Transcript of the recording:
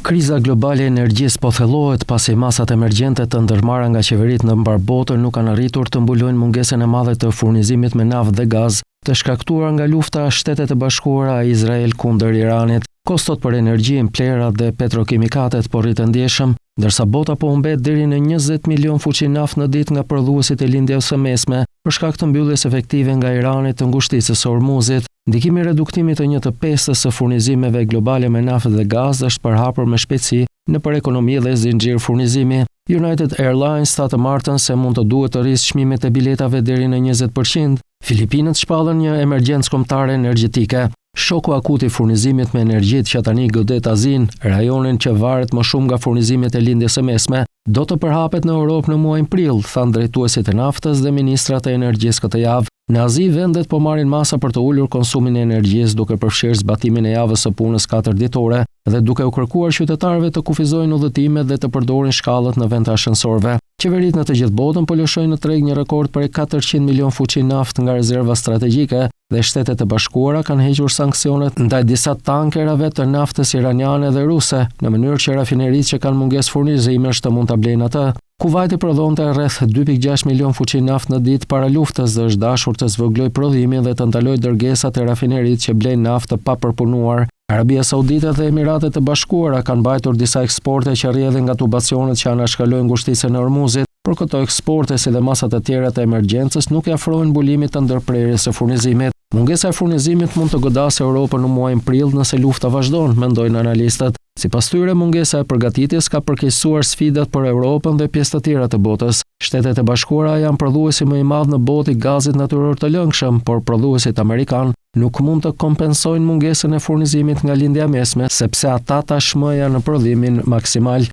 Kriza globale e energjisë po thellohet pasi masat emergjente të ndërmarra nga qeveritë në mbarë botën nuk kanë arritur të mbulojnë mungesën e madhe të furnizimit me naftë dhe gaz të shkaktuar nga lufta Shtetet e Bashkuara e Izrael kundër Iranit. Kostot për energjinë, plehrat dhe petrokimikatet po rriten ndjeshëm, ndërsa bota po humbet deri në 20 milionë fuçi naftë në ditë nga prodhuesit e Lindjes së Mesme për shkak të mbylljes efektive nga Irani të ngushticës së Hormuzit. Ndikimi i reduktimit të një të pestës së furnizimeve globale me naftë dhe gaz është përhapur me shpejtësi nëpër ekonomi dhe zinxhir furnizimi. United Airlines tha të martën se mund të duhet të rrisë çmimet e biletave deri në 20 për qind. Filipinët shpallën një emergjencë kombëtare energjetike. Shoku akut i furnizimit me energji që tani godet Azinë, rajonin që varet më shumë nga furnizimet e Lindjes së Mesme, do të përhapet në Europë në muajin prill, thanë drejtuesit e naftës dhe ministrat e energjisë këtë javë. Në Azi, vendet po marrin masa për të ulur konsumin e energjisë duke përfshirë zbatimin e javës së punës katër ditore dhe duke u kërkuar qytetarëve të kufizojnë udhëtimet dhe të përdorin shkallët në vend të ashensorëve. Qeveritë në të gjithë botën po lëshojnë në treg një rekord prej 400 milionë fuçi naftë nga rezerva strategjike dhe Shtetet e Bashkuara kanë hequr sanksionet ndaj disa tankerave të naftës iraniane dhe ruse, në mënyrë që rafineritë që kanë mungesë furnizimesh të mund ta blejnë atë. Kuvajti prodhonte rreth 2.6 milionë fuçi naftë në ditë para luftës dhe është dashur të zvogëlojë prodhimin dhe të ndalojë dërgesat e rafineritë që blejnë naftë të papërpunuar. Arabia Saudite dhe Emiratet e Bashkuara kanë mbajtur disa eksporte që rrjedhin nga tubacionet që anashkalojnë ngushticën e Hormuzit, por këto eksporte si dhe masat e tjera të emergjencës nuk i afrohen mbulimit të ndërprerjes së furnizimit. Mungesa e furnizimit mund të godasë Europën në muajin prill nëse lufta vazhdon, mendojnë analistët. Sipas tyre, mungesa e përgatitjes ka përkeqësuar sfidat për Europën dhe pjesë të tjera të botës. Shtetet e Bashkuara janë prodhuesi më i madh në botë i gazit natyror të lëngshëm, por prodhuesit amerikanë nuk mund të kompensojnë mungesën e furnizimit nga Lindja e Mesme, sepse ata tashmë janë në prodhimin maksimal.